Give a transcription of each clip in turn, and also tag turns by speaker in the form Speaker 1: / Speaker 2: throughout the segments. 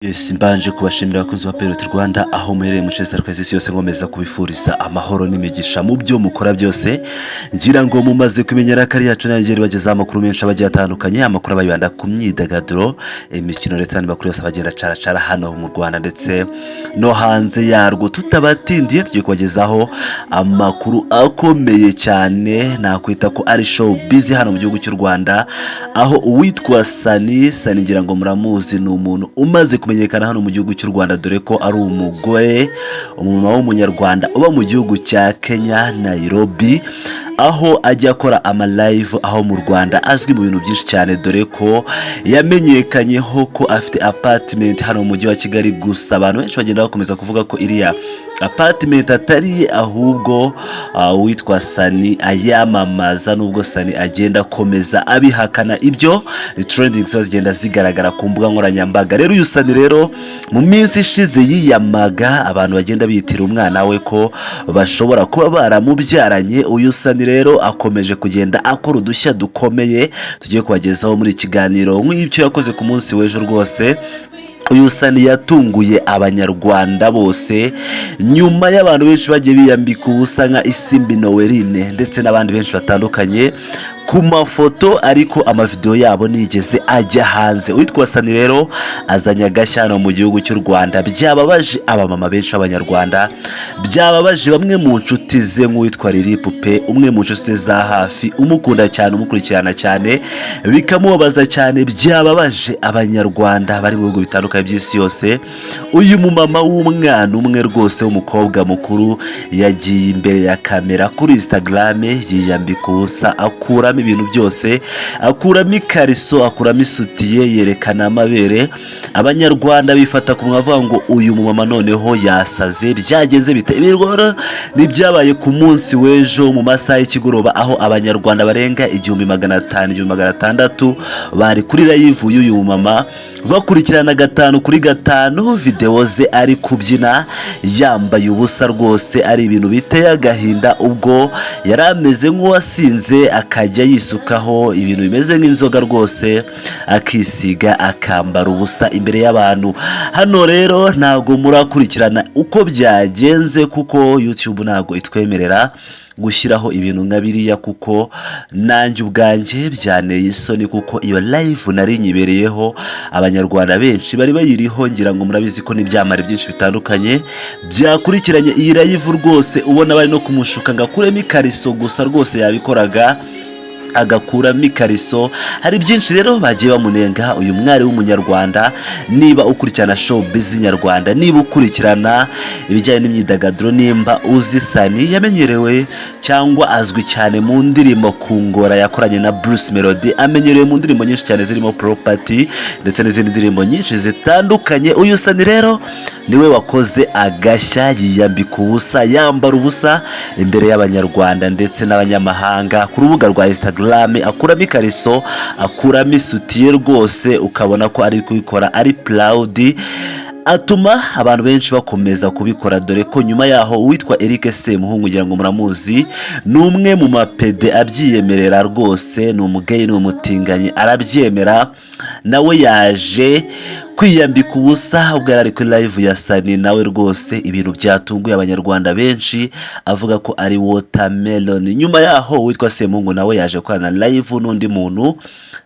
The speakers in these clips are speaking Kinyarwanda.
Speaker 1: Yes, mbanje kubashimira abakunzi ba Pilot Rwanda aho muherereye mu nce zitandukanye z'isi yose, nkomeza kubifuriza amahoro n'imigisha mu byo mukora byose. Ngira ngo mumaze kumenyera ko ari yacu nanjye bagezaho amakuru menshi aba agiye atandukanye, amakuru aba yibanda ku myidagaduro, imikino ndetse n'andi makuru yose aba agenda acaracara hano mu Rwanda ndetse no hanze yarwo. Tutabatindiye, tugiye kubagezaho amakuru akomeye cyane, nakwita ko ari show biz hano mu gihugu cy'u Rwanda, aho uwitwa Sunny Sunny, ngira ngo muramuzi, ni umuntu umaze kumenyekana hano mu gihugu cy'u Rwanda, dore ko ari umugore, umumama w'Umunyarwanda uba mu gihugu cya Kenya, Nairobi, aho ajya akora ama live aho mu Rwanda. Azwi mu bintu byinshi cyane, dore ko yamenyekanyeho ko afite apartment hano mu mujyi wa Kigali. Gusa abantu benshi bagenda bakomeza kuvuga ko iriya apartment atari iye, ahubwo uwitwa Sunny ayamamaza, nubwo Sunny agenda akomeza abihakana. Ibyo ni trending ziba zigenda zigaragara ku mbuga nkoranyambaga. Rero uyu Sunny rero mu minsi ishize yiyamaga abantu bagenda bitira umwana we ko bashobora kuba baramubyaranye. Uyu Sunny rero akomeje kugenda akora udushya dukomeye tugiye kubagezaho muri iki kiganiro, nk'ibyo yakoze ku munsi w'ejo. Rwose uyu Sunny yatunguye Abanyarwanda bose nyuma y'abantu benshi bagiye biyambika ubusa nka Isimbi Noeline ndetse n'abandi benshi batandukanye ku mafoto, ariko amavidewo yabo nigeze ajya hanze. Uwitwa Sunny rero azanye agashya hano mu gihugu cy'u Rwanda. Byababaje abamama benshi b'Abanyarwanda, byababaje bamwe mu nshuti ze nk'uwitwa Lili Pupe, umwe mu nshuti ze za hafi, umukunda cyane, umukurikirana cyane, bikamubabaza cyane. Byababaje Abanyarwanda bari mu bihugu bitandukanye by'isi yose. Uyu mumama w'umwana umwe rwose, w'umukobwa mukuru, yagiye imbere ya kamera kuri Instagram, yiyambika ubusa, akuramo ibintu byose, akuramo ikariso, akuramo isutiye, yerekana amabere. Abanyarwanda bifata ku bavuga ngo uyu mumama noneho yasaze, byageze bite? Ibi rero n'ibyabaye ku munsi w'ejo mu masaha y'ikigoroba, aho Abanyarwanda barenga 1500, 1600 bari kuri live y'uyu mumama, bakurikirana gatanu kuri gatanu videwo ze ari kubyina yambaye ubusa. Rwose ari ibintu biteye agahinda, ubwo yari ameze nk'uwasinze, akajya yisukaho ibintu bimeze nk'inzoga rwose, akisiga, akambara ubusa imbere y'abantu. Hano rero ntabwo murakurikirana uko byagenze, kuko YouTube ntabwo itwemerera gushyiraho ibintu nka biriya, kuko nanjye ubwanjye byanteye isoni, kuko iyo live nari nyibereyeho, Abanyarwanda benshi bari bayiriho. Ngira ngo murabizi ko n'ibyamamare byinshi bitandukanye byakurikiranye iyi live. Rwose ubona bari no kumushuka ngo akuremo ikariso, gusa rwose yabikoraga, agakuramo ikariso. Hari byinshi rero bagiye bamunenga uyu mwari w'Umunyarwanda. Niba ukurikirana show biz nyarwanda, niba ukurikirana ibijyanye n'imyidagaduro, nimba uzi Sunny, yamenyerewe cyangwa azwi cyane mu ndirimbo Kungora yakoranye na Bruce Melody, amenyerewe mu ndirimbo nyinshi cyane zirimo Property ndetse n'izindi ndirimbo nyinshi zitandukanye. Uyu Sunny rero niwe wakoze agashya, yiyambika ubusa, yambara ubusa imbere y'Abanyarwanda ndetse n'abanyamahanga ku rubuga rwa Instagram, akuramo ikariso, akuramo isutiye, rwose ukabona ko ari kubikora ari proud, atuma abantu benshi bakomeza kubikora, dore ko nyuma yaho uwitwa Eric Semuhungu, ngira ngo muramuzi, ni umwe mu mapede abyiyemerera rwose, ni umugeyi, ni umutinganyi, arabyemera, nawe yaje kwiyambika ubusa ubwo yari ari kuri live ya Sunny. Nawe rwose ibintu byatunguye Abanyarwanda benshi, avuga ko ari watermelon. Nyuma yaho uwitwa Semuhungu nawe yaje gukorana live n'undi muntu,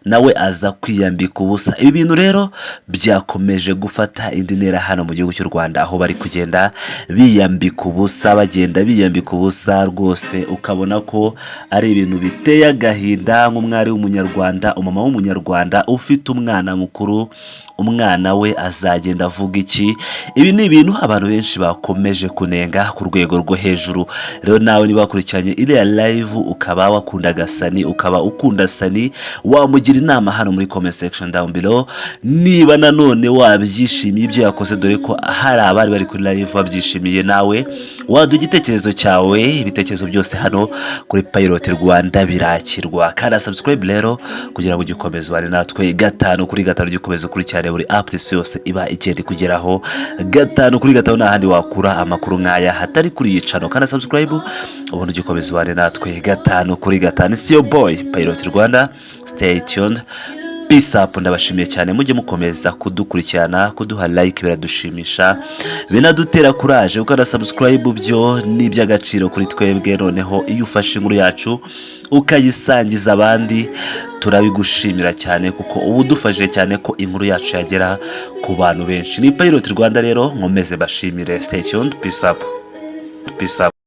Speaker 1: nawe aza kwiyambika ubusa. Ibi bintu rero byakomeje gufata indi ntera hano mu gihugu cy'u Rwanda, aho bari kugenda biyambika ubusa, bagenda biyambika ubusa, rwose ukabona ko ari ibintu biteye agahinda. Nk'umwari w'Umunyarwanda, umumama w'Umunyarwanda ufite umwana mukuru, umwana we azagenda avuga iki? Ibi ni ibintu abantu benshi bakomeje kunenga ku rwego rwo hejuru. Rero nawe niba wakurikiranye iriya live, ukaba wakundaga Sunny, ukaba ukunda Sunny, wamugira inama hano muri comment section down below. Niba nanone wabyishimiye ibyo yakoze, dore ko hari abari bari kuri live babyishimiye, nawe waduha igitekerezo cyawe. Ibitekerezo byose hano kuri Pilot Rwanda birakirwa. Kanda subscribe rero kugira ngo ujye ukomeza ubane natwe gatanu kuri gatanu, ujye ukomeza ukurikirane buri updates yose iba igenda ikugeraho gatanu kuri gatanu. Nta handi wakura amakuru nk'aya hatari kuri iyi channel. Kanda subscribe, ubundi ujye ukomeza ubane natwe gatanu kuri gatanu. It's your boy Pilot Rwanda, stay tuned. Peace up, ndabashimiye cyane. Mujye mukomeza kudukurikirana, kuduha like biradushimisha, binadutera courage. Gukanda subscribe byo ni iby'agaciro kuri twebwe. Noneho iyo ufashe inkuru yacu ukayisangiza abandi, turabigushimira cyane, kuko uba udufashije cyane ko inkuru yacu yagera ku bantu benshi. Ni Pilot Rwanda rero, nkomeze bashimire. Stay tuned, peace up, peace up.